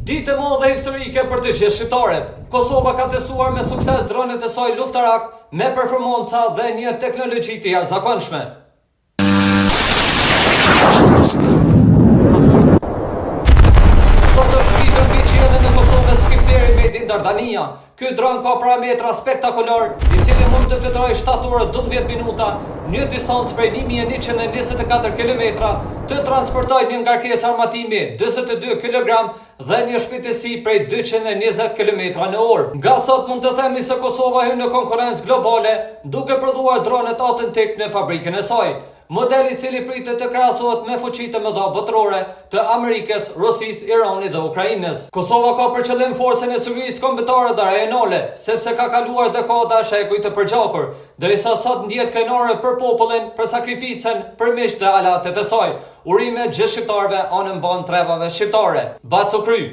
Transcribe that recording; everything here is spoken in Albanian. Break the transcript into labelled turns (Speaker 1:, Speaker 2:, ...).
Speaker 1: Ditë e madhe historike për të gjithë shqiptarët. Kosova ka testuar me sukses dronët e saj luftarak me performanca dhe një teknologji të jashtëzakonshme. Sot është ngritur mbi qiellin e Kosovës skifteri Made in Dardania. Ky dron ka parametra spektakolar, i cili mund të fluturojë 7 orë 12 minuta, një distancë prej 1124 kilometra, të transportojë një ngarkesë armatimi 42 kg dhe një shpejtësi prej 220 kilometra në orë. Nga sot mund të themi se Kosova hyn në konkurrencë globale duke prodhuar dronët autentik në fabrikën e saj. Model i cili pritet të krahasohet me fuqitë e mëdha botërore të Amerikës, Rusisë, Iranit dhe Ukrainës. Kosova ka për qëllim forcën e sigurisë kombëtare dhe rajonale, sepse ka kaluar dekada e shekuj të përgjakur, derisa sot ndihet krenare për popullin, për sakrificën, për miqtë dhe aleatët e saj. Urime gjithë shqiptarëve anembanë trevave shqiptare. Bac u kry!